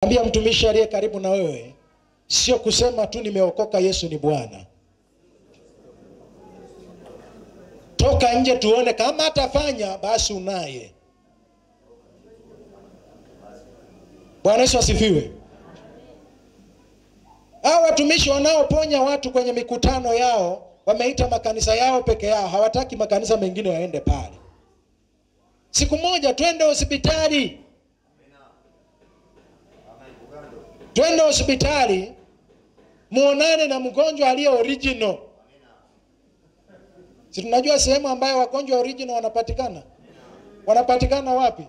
Ambia mtumishi aliye karibu na wewe, sio kusema tu nimeokoka Yesu ni Bwana. Toka nje tuone kama atafanya, basi unaye. Bwana Yesu asifiwe. Hao watumishi wanaoponya watu kwenye mikutano yao, wameita makanisa yao peke yao, hawataki makanisa mengine waende pale. Siku moja twende hospitali. Twende hospitali muonane na mgonjwa aliye original. Si tunajua sehemu ambayo wagonjwa original wanapatikana? Wanapatikana wapi?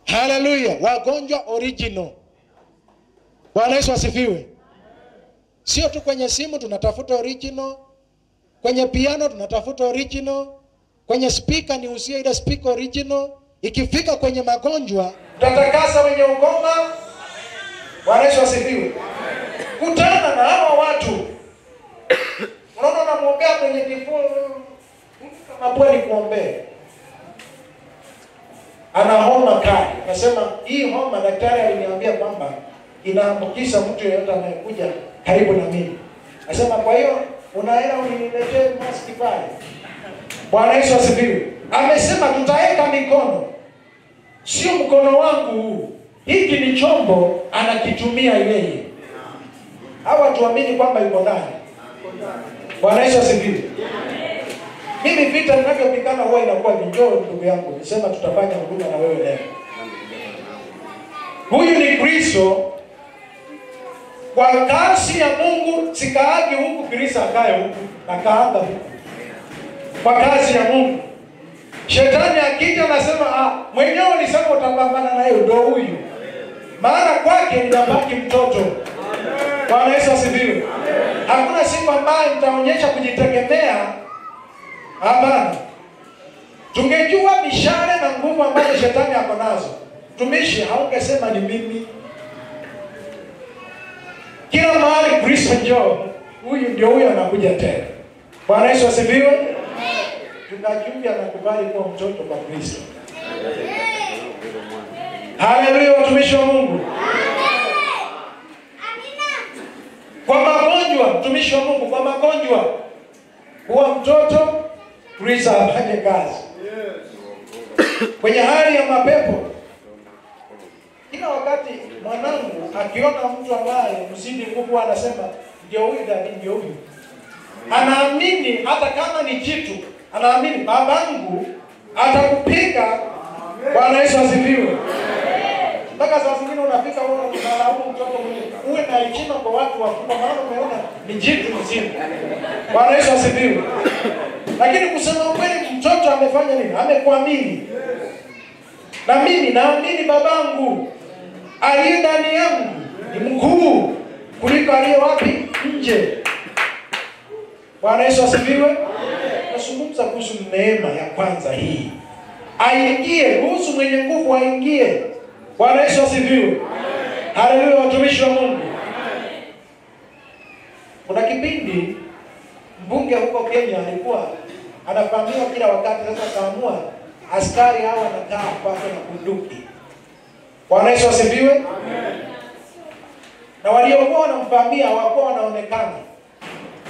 Haleluya, wagonjwa original. Bwana Yesu asifiwe. Sio tu kwenye simu tunatafuta original, kwenye piano tunatafuta original, kwenye speaker ni usie ile speaker original. Ikifika kwenye magonjwa tutatakasa wenye ukoma. Bwana Yesu asifiwe. Kutana na hawa watu. Unaona unamuombea mwenye kifua, kama pwani kuombea. Ana homa kali. Nasema hii homa daktari aliniambia kwamba inaambukiza mtu yeyote anayekuja karibu na mimi. Nasema kwa hiyo unaenda uniletee maski pale. Bwana Yesu asifiwe. Amesema tutaweka mikono. Sio mkono wangu huu. Hiki ni chombo anakitumia yeye. Hawa tuamini kwamba yuko ndani. Bwana Yesu asifiwe. Mimi vita ninavyopigana huwa inakuwa ni njoo ndugu yangu. Nisema tutafanya huduma na wewe leo. Huyu ni Kristo. Kwa kasi ya Mungu sikaagi huku, Kristo akae huku, nakaanga huku. Kwa kazi ya Mungu. Shetani akija anasema mwenyewe ulisema utapambana naye, ndio huyu. Maana kwake nitabaki mtoto. Bwana Yesu asifiwe. Hakuna siku ambayo nitaonyesha kujitegemea. Hapana. Tungejua mishale na nguvu ambazo shetani ako nazo, tumishi haungesema ni mimi. Kila mahali Kristo njoo. Huyu ndio huyu anakuja tena. Bwana Yesu asifiwe. Tunajumbia na kubali kuwa mtoto kwa Kristo. Haleluya, watumishi wa Mungu. Kwa magonjwa, mtumishi wa Mungu, kwa magonjwa kuwa mtoto Kristo afanye kazi. Kwenye hali ya mapepo, kila wakati mwanangu akiona mtu ambaye mzidi nguvu anasema ndio huyu dadi, ndio huyu. Anaamini hata kama ni jitu, anaamini babangu atakupiga. Bwana Yesu asifiwe. Mpaka saa zingine unafika wewe unalaumu mtoto mwenyewe. Uwe na heshima kwa watu wakubwa, maana umeona ni jitu mzima. Bwana Yesu asifiwe. Lakini kusema ukweli, mtoto amefanya nini? Amekuamini. Na mimi naamini babangu aliye ndani yangu ni mkuu kuliko aliye wapi? Nje. Bwana Yesu asifiwe. Nazungumza kuhusu neema ya kwanza hii. Aingie, ruhusu mwenye nguvu aingie. Bwana Yesu asifiwe. Haleluya, watumishi wa Mungu. Kuna kipindi mbunge huko Kenya alikuwa anafahamiwa kila wakati. Sasa kaamua askari hao wanakaa kwake na bunduki. Bwana Yesu asifiwe. Amen. Na waliokuwa wanamfahamia hawakuwa wanaonekana.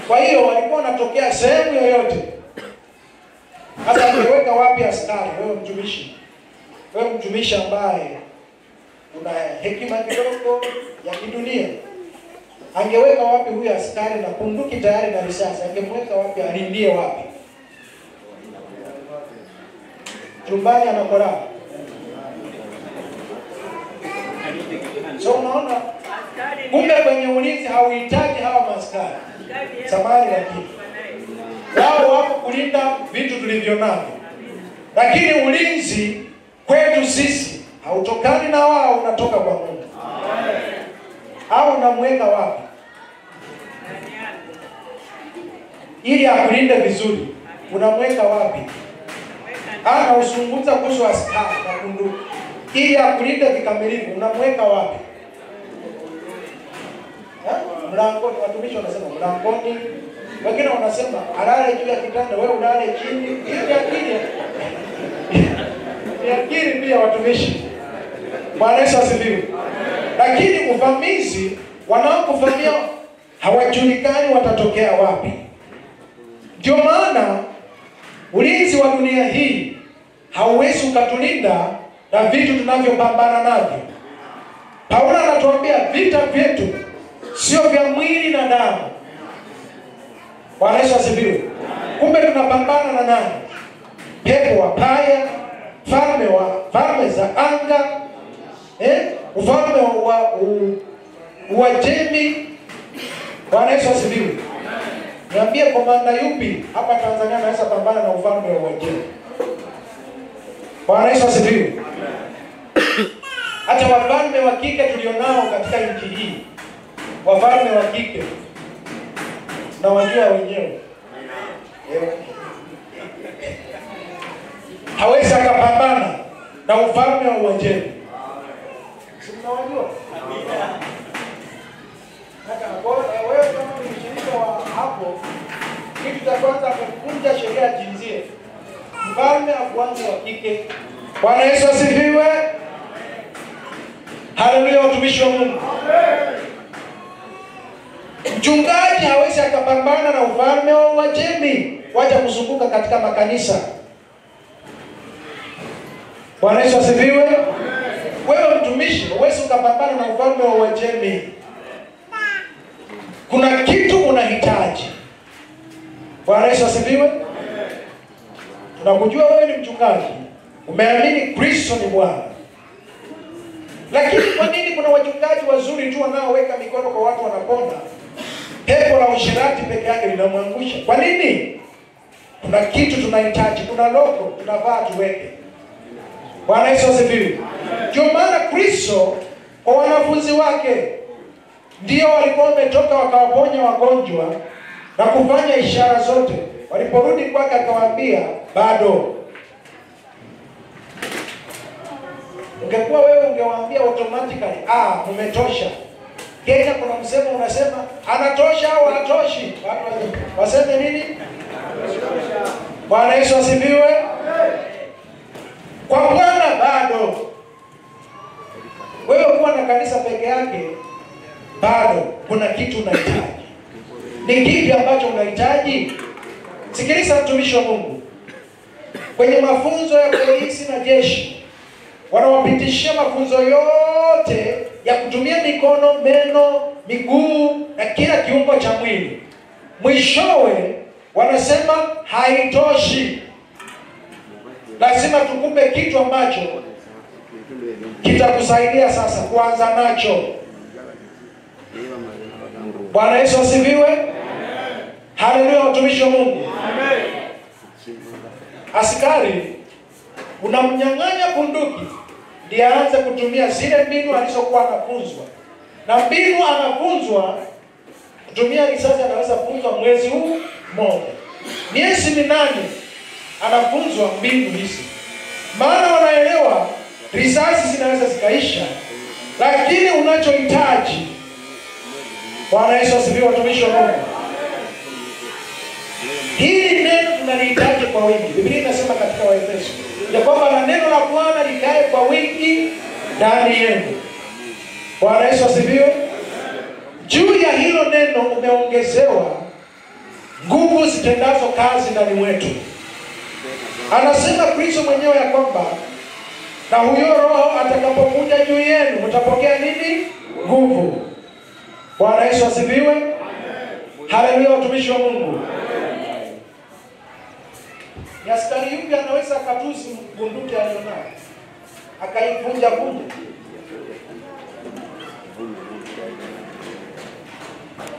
Kwa hiyo walikuwa wanatokea sehemu yoyote. Sasa ungeweka wapi askari? Wewe mtumishi. Wewe mtumishi ambaye una hekima kidogo ya kidunia. Angeweka wapi huyu askari na bunduki tayari na risasi? Angemweka wapi? Alindie wapi? Chumbani anakora. So unaona, kumbe kwenye ulinzi hauhitaji hawa maaskari. Samahani, lakini wao wako kulinda vitu tulivyo navyo. Lakini ulinzi kwetu sisi hautokani na wao, unatoka kwa Mungu. Au unamweka wapi ili akulinde vizuri? Unamweka wapi? Ana usungumza kuhusu askari na bunduki. Ili akulinde kikamilifu, unamweka wapi? Mlangoni. Watumishi wanasema mlangoni. Wengine wanasema alale juu ya kitanda, wewe ulale chini. Hiyo ni akili. Ni akili pia watumishi. Bwana Yesu asifiwe. Lakini uvamizi, wanaokuvamia hawajulikani watatokea wapi. Ndio maana ulinzi wa dunia hii hauwezi ukatulinda na vitu tunavyopambana navyo. Paulo anatuambia vita vyetu sio vya mwili na damu. Bwana Yesu asifiwe. Kumbe tunapambana na nani? Pepo wa paya, falme za anga, ufalme wa Uajemi. Bwana Yesu asifiwe. Niambie, komanda yupi hapa Tanzania anaweza pambana na ufalme wa Uajemi? Bwana Yesu asifiwe. Hata wafalme wa kike tulionao katika nchi hii, wafalme wa kike na wajua wenyewe, hawezi akapambana na ufalme wa Uajemi. Si mnawajua? Wewe kama ni mshirika wa hapo, kitu cha kwanza kuvunja sheria ya jinsia. Mfalme akuanze wa kike. Bwana Yesu asifiwe. Haleluya, watumishi wa Mungu. Mchungaji hawezi akapambana na ufalme wa Uajemi, wacha kuzunguka katika makanisa. Bwana Yesu asifiwe. Wewe mtumishi huwezi ukapambana na ufalme wa Uajemi. Kuna kitu unahitaji. Bwana Yesu asifiwe. Tunakujua wewe ni mchungaji, umeamini Kristo ni Bwana. Lakini kwa nini kuna wachungaji wazuri tu wanaoweka mikono kwa watu wanapona? Pepo la usherati peke yake linamwangusha. Kwa nini? Kuna kitu tunahitaji, kuna logo tunavaa tuweke. Bwana Yesu asifiwe. Ndio maana Kristo kwa wanafunzi wake ndio walikuwa wametoka wakawaponya wagonjwa na kufanya ishara zote. Waliporudi kwake akawaambia bado. Ungekuwa wewe ungewaambia automatically, umetosha. Kenya kuna msemo unasema anatosha au hatoshi? Watu waseme nini? Bwana Yesu asifiwe. Kwa Bwana bado. Wewe kuwa na kanisa peke yake bado kuna kitu unahitaji. Ni kipi ambacho unahitaji? Sikiliza mtumishi wa Mungu. Kwenye mafunzo ya polisi na jeshi wanawapitishia mafunzo yote ya kutumia mikono, meno, miguu na kila kiungo cha mwili. Mwishowe wanasema haitoshi. Lazima tukupe kitu ambacho kitakusaidia sasa kuanza nacho. Bwana Yesu asifiwe. Haleluya, watumishi wa Mungu. Amen. Askari unamnyang'anya bunduki ndiye aanze kutumia zile mbinu alizokuwa anafunzwa. Na mbinu anafunzwa kutumia risasi, anaweza funzwa mwezi huu mmoja, miezi 8 anafunzwa mbinu hizi. Maana wanaelewa risasi zinaweza zikaisha, lakini unachohitaji. Bwana Yesu asifiwe, watumishi wa Mungu. Hili neno tunalihitaji kwa wingi. Biblia inasema katika Waefeso ya kwamba na neno la Bwana likae kwa wingi ndani yenu. Bwana Yesu asifiwe. Juu ya hilo neno umeongezewa nguvu zitendazo kazi ndani mwetu. Anasema Kristo mwenyewe ya kwamba na huyo Roho atakapokuja juu yenu mtapokea nini? Nguvu. Bwana Yesu asifiwe. Haleluya, watumishi wa Mungu. Ni askari yupi anaweza akatusi bunduki alionayo akaivunja vunja?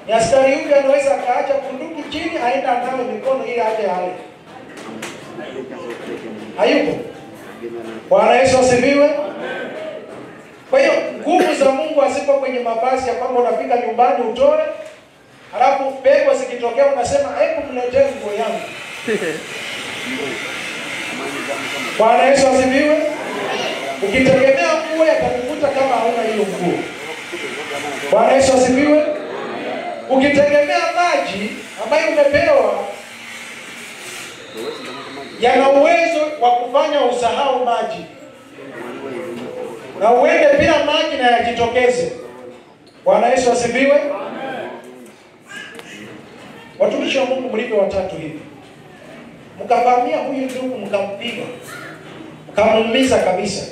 Ni askari yupi anaweza akaacha bunduki chini aenda anawe mikono ili aje ale? Hayupo. Bwana Yesu asifiwe. Kwa hiyo nguvu za Mungu haziko kwenye mavazi ya kwamba unafika nyumbani utoe, halafu pepo zikitokea unasema hebu mletee nguo yangu. Bwana Yesu asifiwe. Ukitegemea nguo yatakukuta kama hauna hiyo nguo. Bwana Yesu asifiwe. Ukitegemea maji ambayo umepewa yana uwezo wa kufanya usahau maji. Na uende bila maji na yajitokeze. Bwana Yesu asifiwe. Amen. Watumishi wa Mungu mlivyo watatu hivi, mkavamia huyu ndugu mkampiga, mkamuumiza kabisa.